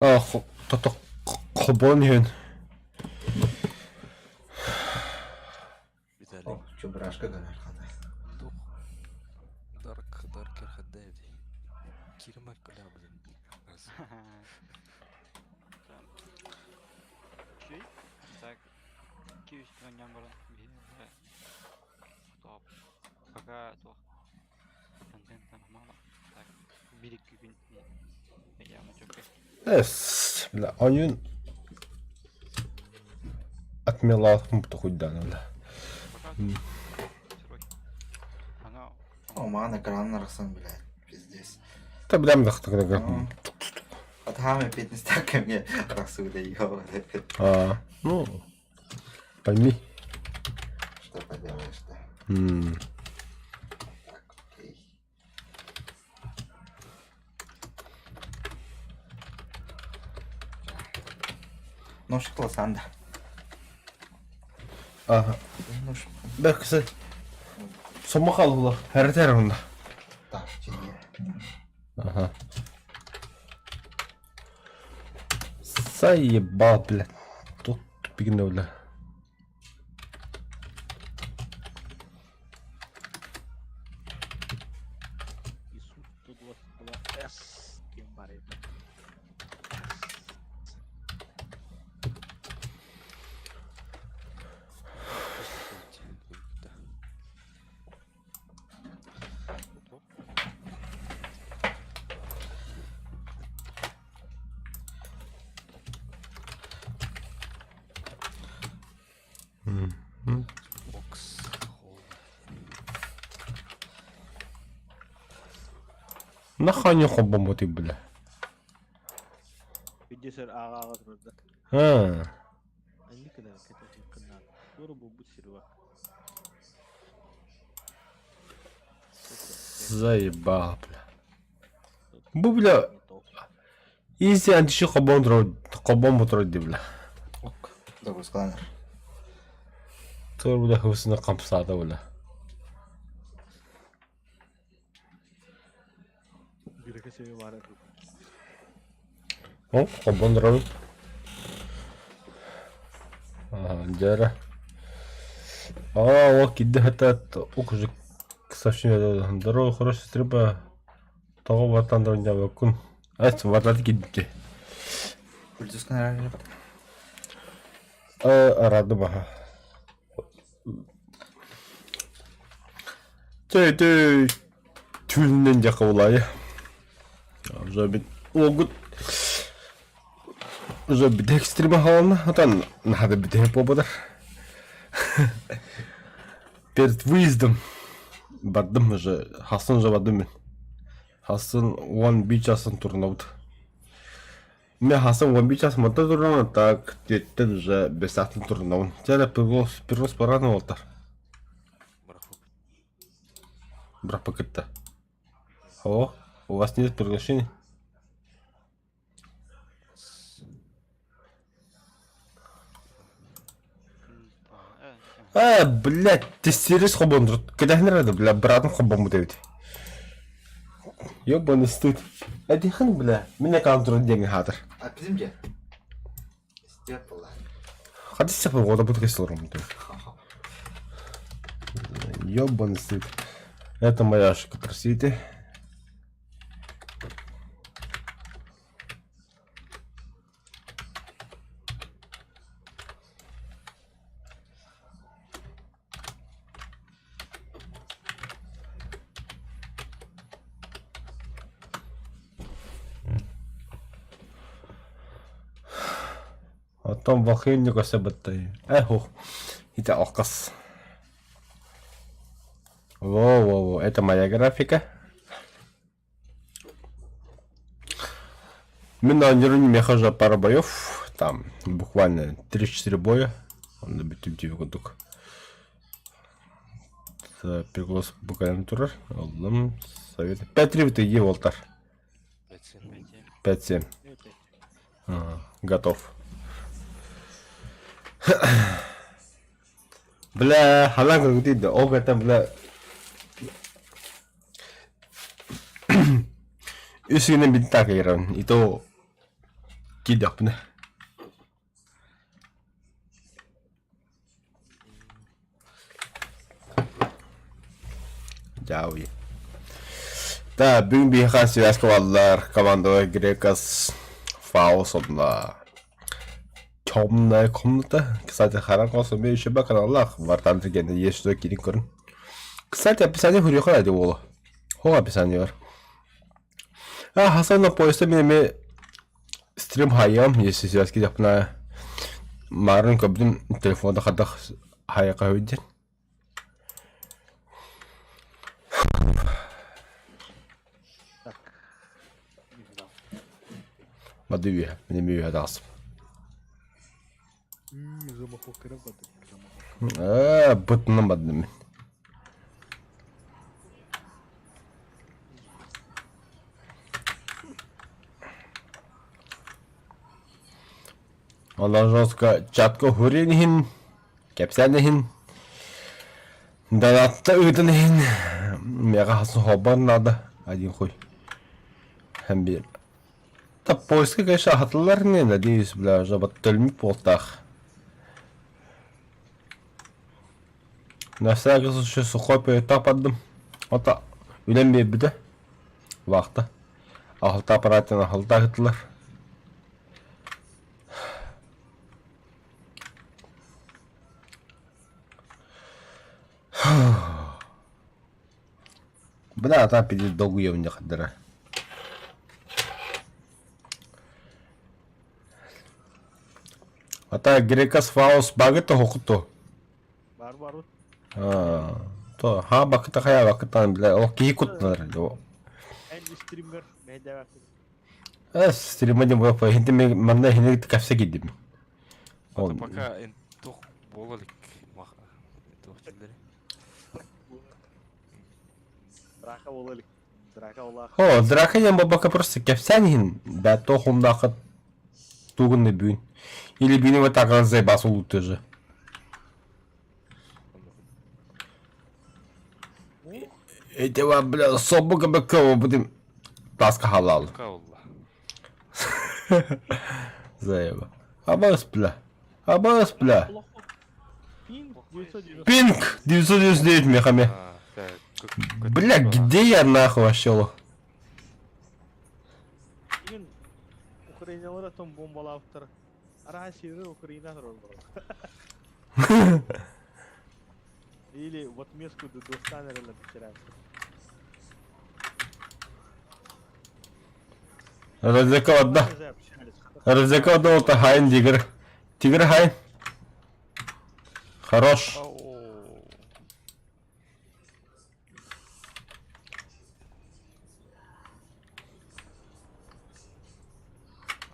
Тото хобон иһин Виталий. Чебурашка гынар хата. Дух. Дарк, Даркер Хаддаеви. Кирма блин. Окей. Так. Киус баран Пока туох. Контента мало. Так. Бир күн. Эс, бля, оньюн отмела хуйдана, бля. О, ман экран арахсан, блядь, пиздец. Та бля, мдах Атааме фитнес кэмҥэ арахсыбыта А, ну, пойми. Что поделаешь-то? Так, окей. Ножик ласанда. Ага. Бэксы. Сомахалула. Хәртер онда. Таш Ага. Заебал, блядь. Тут тупигне, бля. Исус 122 С диэн баар эбит. Бокс. Холл. Нахуй хоббомут бля. Видеосер ааҕа турарда. А, Инник гына кэтэх кыннаан. Туора буолбут сир бар. заебал, бля. Бу, бля, изи антиши хоббом бля. Ок. Загрузкаланар. Тур, бля, хусына камсада, бля. Бирэкэ себи баар О, хоббон дроу. А, дьэрэ. А, о, кидде хата укжик сообщение Здорово, хороший стрима. Того ватан дронябакун. Ать, ватат кидде. Пульзусканар. Рада баха. Ты, ты, түннен жақаулай. Уже бит, огут. Уже бит экстрима халана. Отан, надо бит пободар. Перед выездом бардым уже, Хасан же бардым мен. Хасан One Beach асан турнаут. Мен Хасан One Beach асан мата турнаут, так, теттен уже бесатын турнаут. Тәлі пиргос, пиргос баран олтар. Браху. Брат покрыто. О, у вас нет приглашений? А, блядь, ты серьез хобон? Когда не рада, бля, братом хобон будет. Ёбаный стыд. Один бля, меня контроль деньги хатыр. А пизим же. Степ была. Хадис сапы года будет кислором. Ёбаный стыд. Это моя ошибка, простите. Оттон волхивник өсө быттай. Эху, ити алкас. Во-во-во, это моя графика. Мин на меха пара боев, там буквально 3-4 боя. Он бүтүм тиби курдук. Переглас буквально турар. Аллам совет. 5-3 в итоге Волтар. 5-7. 5-7. Ага, готов. Бля, халан көргүтүйдө, ол каттан бля. Үсүнен бит так игран. И то. Киирдэхпинэ. Дьаабый. Да, бүгүн биһиэхэ связка баллар командовай Грекас Фаус онно темная комната. Кстати, харан косоме еще ба каналлах вартан генде есть что кирин көрүн. Кстати, описание хурьёха ради болу. Хо описание бар. А, Хасан на поезде мен стрим хайам, если связки жапна. Марын көбдүм телефонда хадах хайака хөйден. Так. Не знал. Мады үйе, мен үйе дасым. Замаховка работает. Замаховка. Э, бытынан бадым мен. Онон жестко чатка хурин иһин, кэпсээн иһин, донатта ыытын иһин миэхэ хасын холбоон наада один хуй. Һэм биир. Да поиска, конечно, аһатыллар не, надеюсь, бля, жаба төлмүт буолтаах. На всякий случай сухой паёктаах бардым. Ото үлэм биэрбитэ. Вахта. Аһылта аппараатын аһылта ыһыттылар. Бля, ата пиздец долгуйабын дьахтара. Ата Грекас Фаус багыта хокуту. Бар бар. А, то ха бакыта хая бакытан бля, о киһи куттанар. Эн стример мэдэвэ. Э, стрима дем була, хинти манна хинти капса кидим. Это пока эн тух буола илик туох дииллэрий? Драка буола илик. Драка олаах. О, драка диэн буолбакка просто кэпсээн иһин, да туох умнааххыт тугун бүгүн. Или бүгүн вот так заебался улутту же. Эти вам, бля, собука быкова будем таска халал. Каулла. Заеба. Абас, бля. Абас, бля. Пинг 990. Пинг 999 мехаме. А, так, как- Бля, где я нахуй вообще? лох? Бүгүн Украиналар отон бомбалаабыттар. Араа сири Украина турар буолар. Или в отместку достан эрэллэр бэчэрээбиттэр. Развека одна. Уже общались. Развека одна вот Хайн Тигр. Тигр Хайн. Хорош. Ау.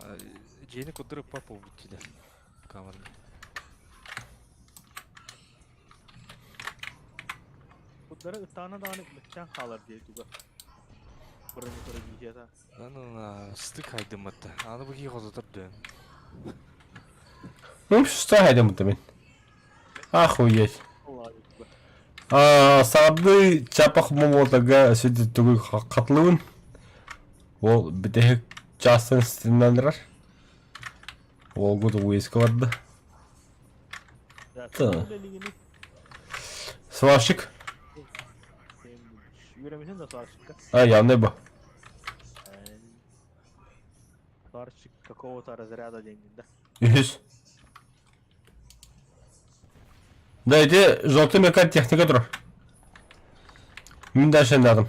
А, Дьиэни курдук папа убит камераны. Куттара ыттаана даҕаны мөччээн хаалар дии туга. Бронепродюсета. Аны стык хайдымматта. Аны бу кии хототор дүөн. Ну, что хайдым мин. Охуеть. А, саҕардыы чапах момуотага сүдү тугу хатылыбын. Ол бүтэһик чаастан стримнанырар. Уолгут уиска барда. Да. Да. Сварщик. Үөрэммитин да сварщикка. А, явный бу. Сварщик какого-то разряда деньги, да? Үһүс. Да ити желтый мекан техника турар. Мин дальше надым.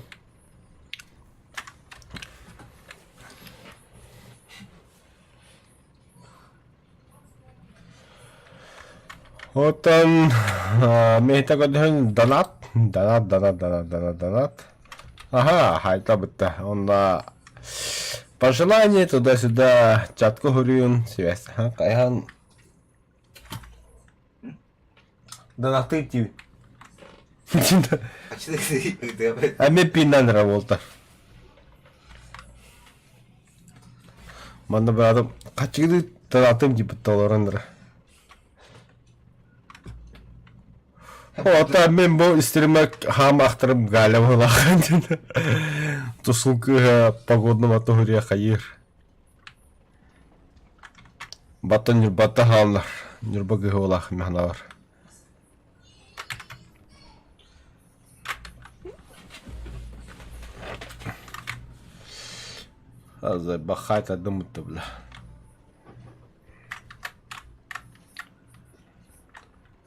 Оттон миэтэ көрдөһөн донат, донат, донат, донат, донат, донат. Аха, хайта бытта. Онно пожелание туда-сюда, чатка хуруйун, связь. Хайхан донаттыы тиби. Ами пиннан работа. Манна баадым хачыгы донатым типа толорон Ота мен бу стримак хаам ахтарым Галя буолахан диэн. Тусул кыыһа погодным атыһырыа хайыыр. Баттан Ньурбатта хааллар. Ньурба кыһыылаах механалар. Бахай тардыммытта бля.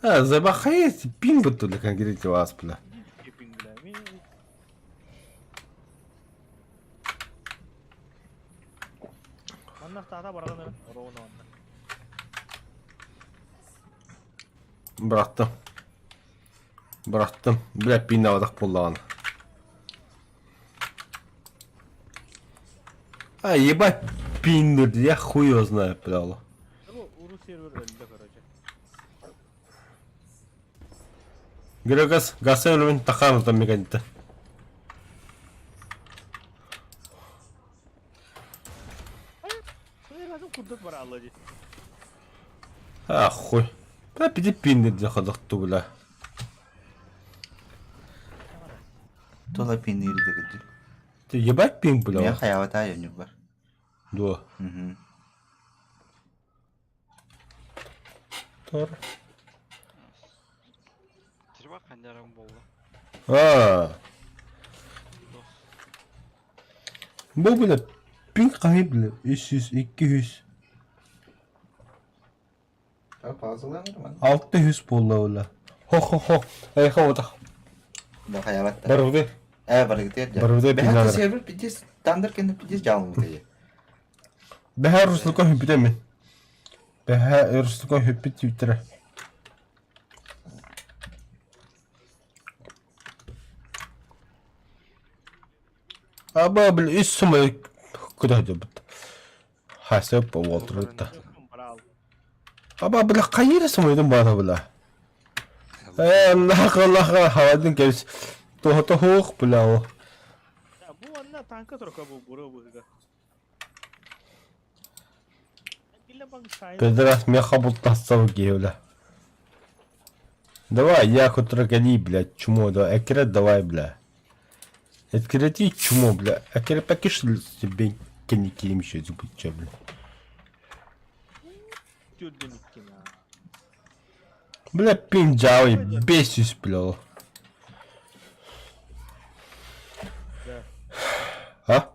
А, забахай пин бутула конкретно вас бля. Бырахтым. Бырахтым. Бля пиннаабатах буоллаҕына. А, ебать пиннер, я хуй его знаю, бля. Грегас, гасай өлөмүн тахаан отон меканитта. А, хуй. Да, пиди пиннер дьэ ходохту, бля. Тула пинниир дэгидди. Ты ебать пинг, бля. Мен хайабата бар. Дуо. Мгм. Тор. Тирба хандарым болду. А. Бу бля пинг хаһый бля 300 200 600 буолла бля. Хо-хо-хо. Эйха отах. Да хайабатта. Барыбыты. Э барыгытыр. Барыбыты Бэһэ пиннанар. сервер пиздец тандыр кэннэ пиздец дьаалмыт Бэһэ руслука хүппүтэ мин. Бэһэ руслука хүппүт түүттэрэ. Аба бля үс сумай куда дебит. Хасеп уолтурутта. Аба бля хайыр сумайдын баата бля. Э нахы нахы хавадын кебис. Туһата хуох бля о. Бу анна танка турка бу буру быга. Педрас меха бултассав киһи Давай, я хоть рогани, блядь, чмо, давай, экрет давай, бля. Открыти чмо, бля. Экрет покиш тебе кеники еще зубы, бля. Бля, пинджавый, бесюсь, бля. А?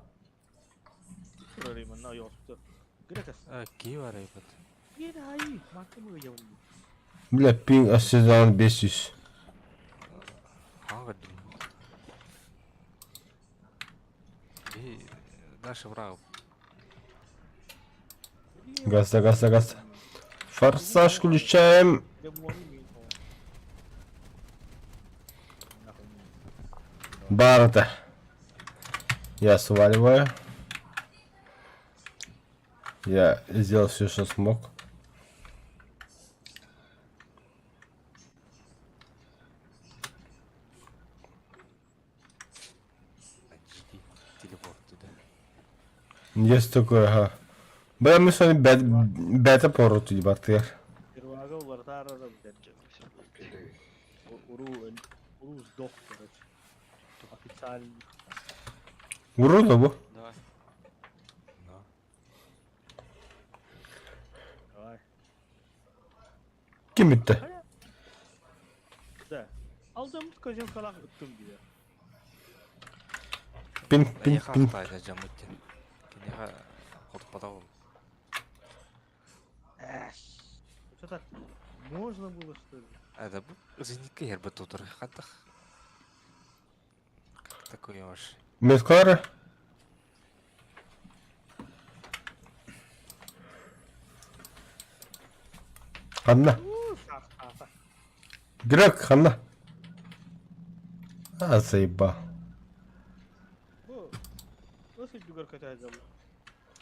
Бля, пинг осезан бесюсь. Дальше враг. Газ, газ, газ. Форсаж включаем. Барата. Я сваливаю. Я сделал все, что смог. Телепорт туда. Есть такое, ага. Бля, мы с вами бета пору бартыр. Уру да бу? Давай. Давай. Ким bitti? Да. Алдым кожанкалах ыттым диye. Пинг, пинг, пинг. Что так? Можно было что ли? Это зенитка ербі тутыр хаттах. Как такое ваш? Медкара? Ханна. Грек, ханна. А, заеба.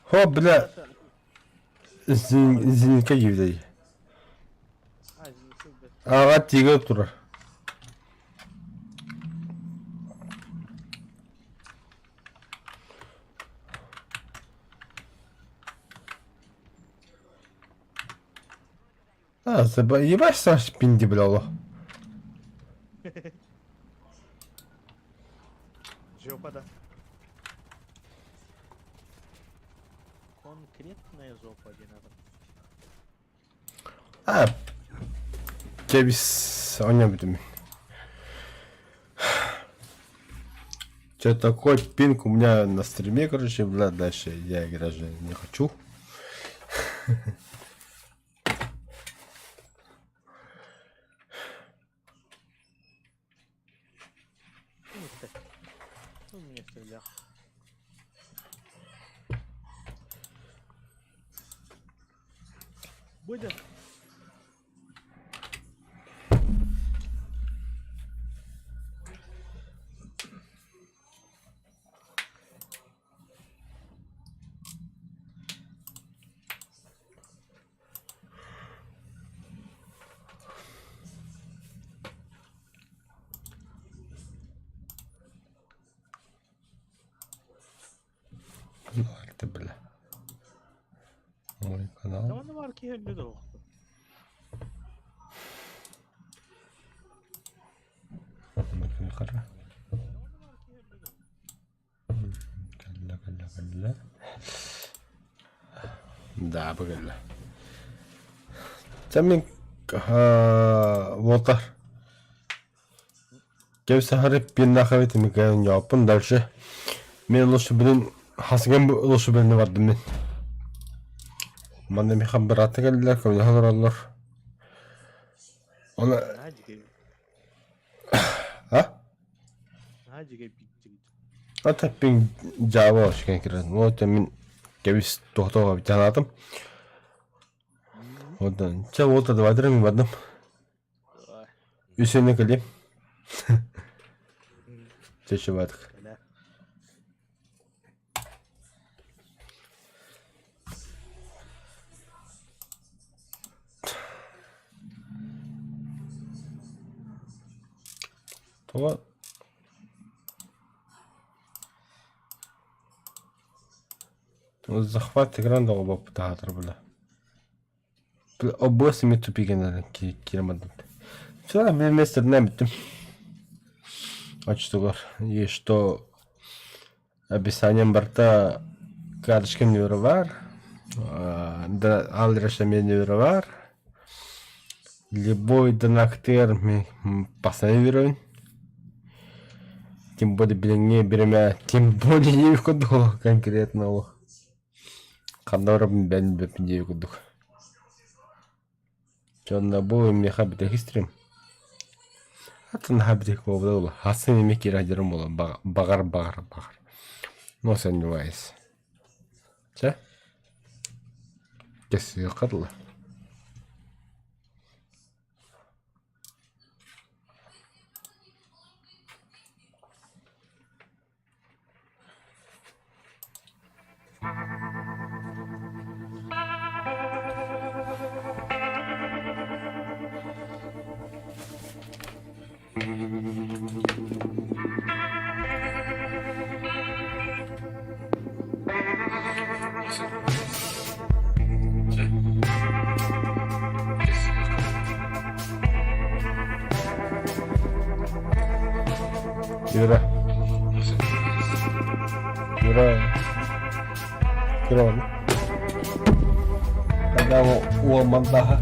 Хо, бля. Зенитка киевдей. Ага, тиге турар. А, заба... Ебать, Саш, пинди, бля, лох. Жопа, да. Конкретная жопа один. А, кэбис, оонньообутум. Че такой пинг у меня на стриме, короче, бля, дальше я играть же не хочу. Ну, мне стрелял. Будем? Ну, бля. Мой канал. Tamam var ki hem de Кэллэ, кэллэ, кэллэ. Да, бу кэллэ. Чэ мин Уолтар кэбисэһэри пиннахабит микэн дьооппун дальше мен лучше билин хасыган лучше билини бардым мин. Манна миэхэ быраата кэллилэр, көмөлөһө олороллор. Оны Наһаа дьикэй а? Наһаа дьикэй биир Ата пин Java ошкен кирен. Вот мин кэбис тохтоо битанаатым. Одан чэ вот давай мин бардым. Давай. Үсүнэ кэлиэм. Чэ чубаатык. Кэлэ. Тоҕо захват экран доҕо боппутаатар бile. Обоз ми тупигенер киирмадым. Все, мен местерден бүттүм. Очтугар. И что описанием барта карточка нүөрэ бар. Алреша мен нүөрэ бар. Любой донактер постоянно верен. Тем более билиҥҥи биримэ, тем более диэбит курдук конкретно ол. Ханна барабын бэйэм билбэппин диэбит курдук. Дьонно бу миэхэ бүтэһик стрим. Атын наһаа бүтэһик буолбута буолуо. Хассын эмиэ киирэ сылдьарым буолуо баҕар баҕар баҕар. Но сомневаюсь. Чэ, кэссиэххэ дылы. Юра. Юра. Юра. Когда уол мантаха.